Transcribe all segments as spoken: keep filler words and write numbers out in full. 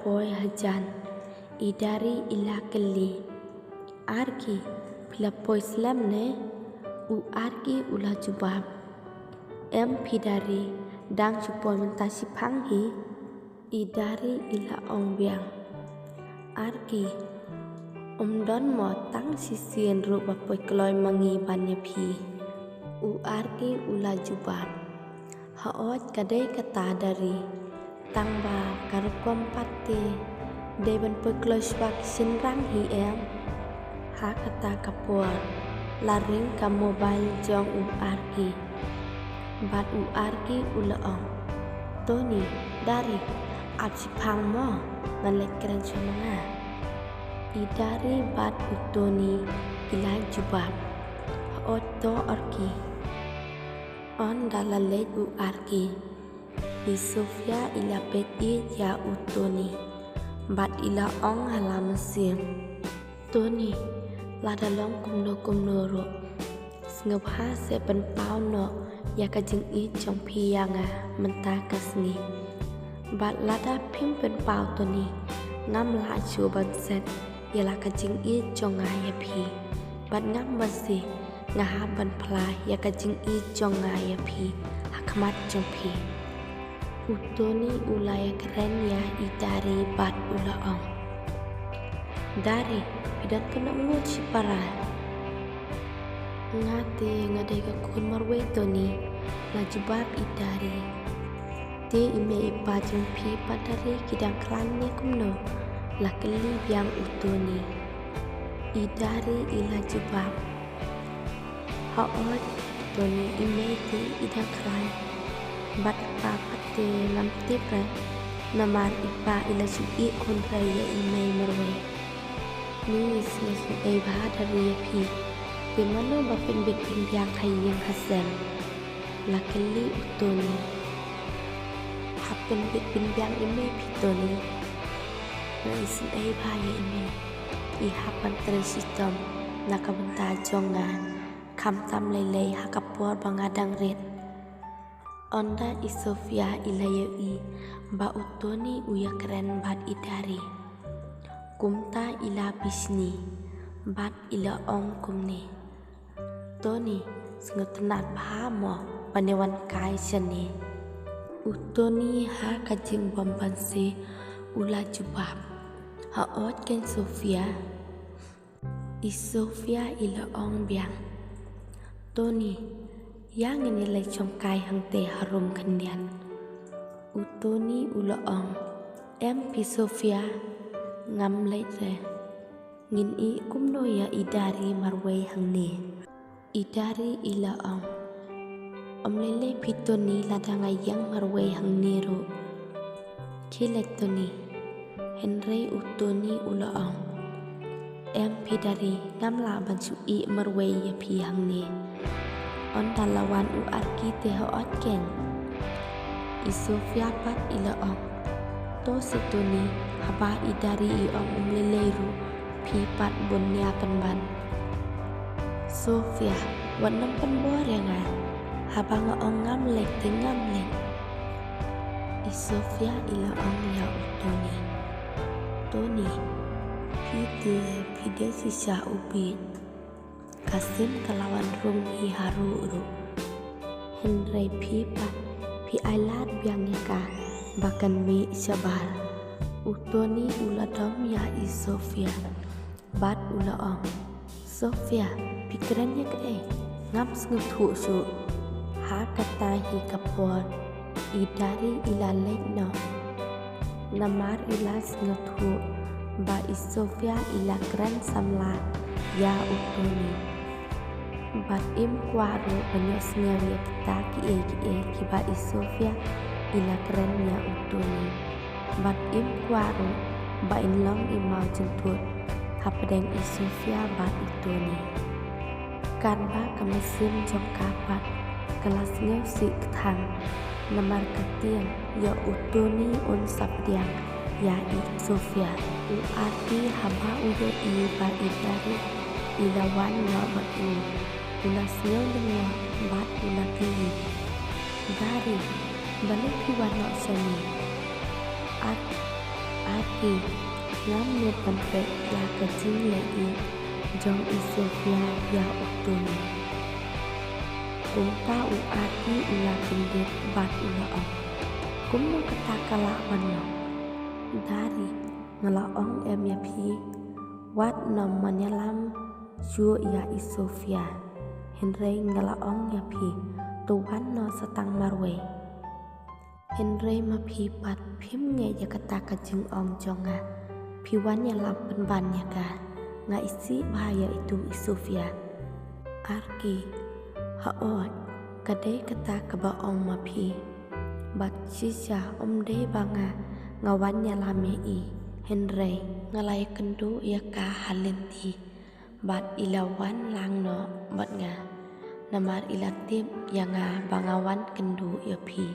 poi hajan. I Dari i la kylli, Arki, phi la poi slem ne? U Arki u la jubab, Em phi Dari, dang shu poi mynta shiphang hi. I Dari i la ong biang, Arki, ym don mo tang shisien ruh ba poi kloi ma ngi ban ïa phi. U Arki u la jubab, Hooid ka dei kata Dari. Tang ba ka rukom pat te dei ban poi kloi shuwa ki shynrang hi em. Ha kata ka por la ring ka mobile jong u Arki. Bad u Arki u la ong, Tony, Dari, ap shiphang mo, ngan leit kren shuwa ma nga. I Dari bad u Tony ki la jubab, Hooid to Arki. Ynda la leit u Arki, i Sofia i la peit ïa u Tony bad i la ong ha la mynsiem, Tony, lada long kumno kumno ruh, sngewbha seh pynpaw noh ïa ka jingïeit jong phi ïa nga mynta ka sngi. Bad lada phim pynpaw Tony, ngam lah shuh ban set ïa la ka jingïeit jong nga ïa phi. Bad ngam banse nga hap ban phla ïa ka jingïeit jong nga ïa phi ha khmat jong phi. U Tony u la ïakren ïa i Dari bad u la ong, Dari, phi don kano ngut shipara? Nga te nga dei ka khun marwei Tony, la jubab i Dari. Te i mei i pa jong phi pat Dari ki dang khlaiñ ne kumno? La kylli biang u Tony. I Dari i la jubab, Hooid Tony, i mei te i dang khlaiñ. Bad i pa pat te ngam tip re. Namar i pa i la shu ïeh khun re ïa i mei marwei. Ni sngew sngewsih bha Dari ïa phi. Te mano ba pynbit pynbiang ha ïing ha sem? La kylli u Tony. Hap pynbit pynbiang i mei phi Tony. Nga isynei bha ïa i mei. I hap ban trei shitom na ka bynta jong nga. Khamtam lei lei ha ka por ba nga dang rit. Ynda i Sofia i la ïohi ba u Tony u ïakren bad i Dari, kumta i la bishni bad i la ong kumne, Tony, sngewtynnat bha mo ban ïa wan kai shane? U Tony ha ka jingbym banse u la jubab, Hooid keiñ Sofia. I Sofia i la ong biang, Tony, ïa ngin ïa leit shongkai hangtei harum khyndiat. U Tony u la ong, Em phi Sofia, ngam leit re. Ngin ïeh kumno ïa i Dari marwei hangne? I Dari i la ong, Ym lei lei phi Tony, lada nga ïeng marwei hangne ruh. Khie leit Tony. Hynrei u Tony u la ong, Em phi Dari, ngam lah ban shu ïeh marwei ïa phi hangne. Ynda la wan u Arki te hooid keiñ. I Sofia pat i la ong, To seh Tony, haba i Dari i ong ym lei lei ruh, phi pat bun nia pynban. Sofia, wat nang pynbor ïa nga. Haba nga ong ngam leit te ngam leit. I Sofia i la ong ïa u Tony, Tony, phi te phi dei shisha u bieit. Ka sim ka la wan rung hi haruh ruh. Hynrei phi pat phi ailad biang ïa ka ba kan mih shabar. U Tony u la dom ïa i Sofia bad u la ong, Sofia, phi kren ïa kaei? Ngam sngewthuh shuh. Ha kata hi ka por i Dari i la leit noh. Namar i la sngewthuh ba i Sofia i la kren samla ïa u Tony. Bad im kwah ruh ban ïohsngew ïa kita kiei kiei kiba i Sofia i la kren ïa u Tony. Bad im kwah ruh ba in long i maw jingput hapdeng i Sofia bad u Tony. Katba ka mynsiem jong ka pat ka la sngewsih kthang, namar ka tieng ïa u Tony un sa pdiang ïa i Sofia. U Arki haba u ïohi ba i Dari i la wan noh bad u, u la sngew lyngngoh bad u la kylli, Dari, balei phi wan noh shane? Ar- Arki, ngam nud ban peit ïa ka jingleh jong i Sofia ïa u Tony. Kumta u Arki u la kyndit bad u la ong, kumno kata ka lah ban long? Dari, nga la ong em ïa phi, wat nym man ïalam shuh ïa i Sofia. Hynrei nga la ong ïa phi, to wan noh sa tang marwei. Hynrei ma phi pat phim ngeit ïa kata ka jingong jong nga. Phi wan ïalam pynban ïa ka. Nga isih bha ïa itu i Sofia. Arki, haoid, ka dei kata kaba ong ma phi. Bad shisha ym dei ba nga nga wan ïalam ïa i. Hynrei nga la ïakynduh ïa ka ha lynti. Bad i la wan lang noh bad nga. Namar i la tip ïa nga ba nga wan kynduh ïa phi.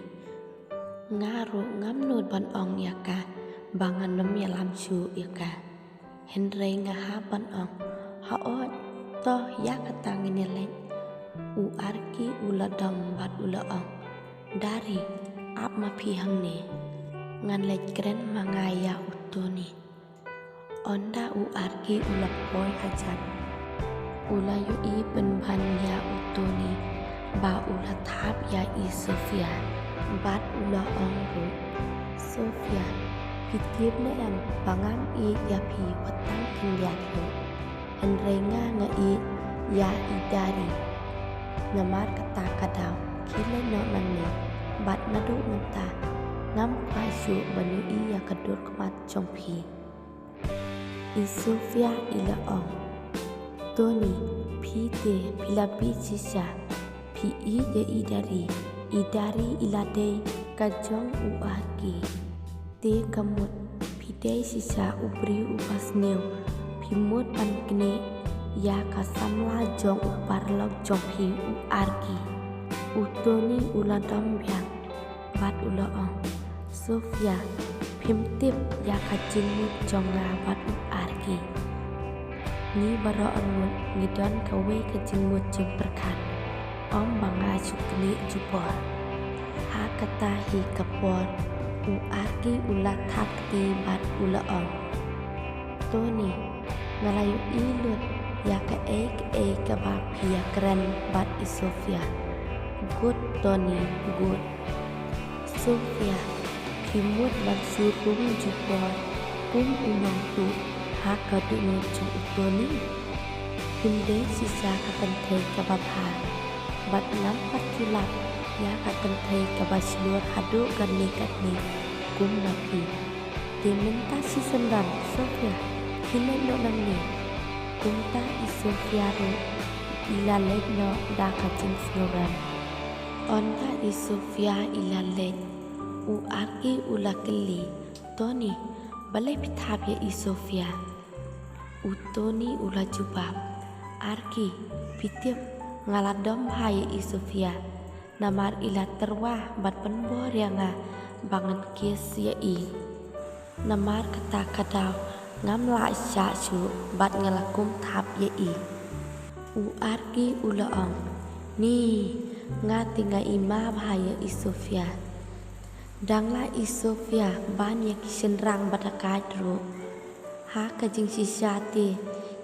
Nga ruh ngam nud ban ong ïa ka ba ngan nym ïalam shuh ïa ka. Hynrei nga hap ban ong, haoid, to ïa kata ngin ïaleit. U Arki u la dom bad u la ong, dari, ap ma phi hangne. Ngan leit kren ma nga ïa u Tony. Ynda u Arki u la poi hajan, u la ïohi pynban ïa u Tony ba u la thap ïa i Sofia. Bad u la ong ruh, Sofia, phi tip ne em ba ngam ïeit ïa phi wat tang khyndiat ruh. Hynrei nga nga ïeit ïa i Dari. Namar kata ka daw khie leit noh nangne. Bad naduh mynta ngam kwah shuh ban ïohi ïa ka dur khmat jong phi. I Sofia i la ong, Tony, phi te phi la bieit shisha. Phi ïeit ïa i Dari. I Dari i la dei ka jong u Arki. Te ka mut phi dei shisha u briew uba sniew. Phi mut ban knieh ïa ka samla jong u paralok jong phi u Arki. U Tony u la dom biang bad u la ong, Sofia, phim tip ïa ka jingmut jong nga bad u Arki. Ngi baroh arngut ngi don kawei ka jingmut jingpyrkhat. Ym ba nga shu knieh jubor. Ha kata hi ka por u Arki u la thap kti bad u la ong, Tony, nga la ïohi lut ïa kaei kaei kaba phi ïakren bad i Sofia. Good, Tony, good. Sofia, phi mut ban shu rung jubor kum u nongtuh ha ka dohnud jong u Tony? Phim dei shisha ka kynthei kaba bha. Bad ngam pat ju lap ïa ka kynthei kaba shlur haduh katne katne kum ma phi. Te mynta shisynran, Sofia, khie leit noh nangne. Kumta i Sofia ruh i la leit noh da ka jingsngewrem. Ynda i Sofia i la leit, u Arki u la kylli, Tony, balei phi thap ïa i Sofia? U Tony u la jubab, Arki, phi tip, nga la dom bha ïa i Sofia. Namar i la tyrwa bad pynbor ïa nga ba ngan kiss ïa i. Namar kata ka daw ngam lah shah shuh bad nga la kum thap ïa i. U Arki u la ong, ni, nga te nga i ma bha ïa i Sofia. Dang la i Sofia ban ïa ki shynrang ba dakaid ruh. Ha ka jingshisha te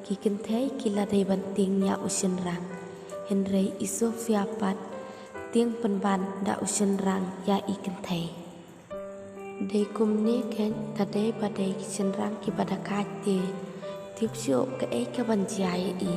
ki kynthei ki la dei ban tieng ïa u shynrang. Hynrei i Sofia pat tieng pynban da u shynrang ïa i kynthei. Dei kumne kein, da dei ba dei ki shynrang kiba dakaid te, tip shuh kaei kaban jia ïa i.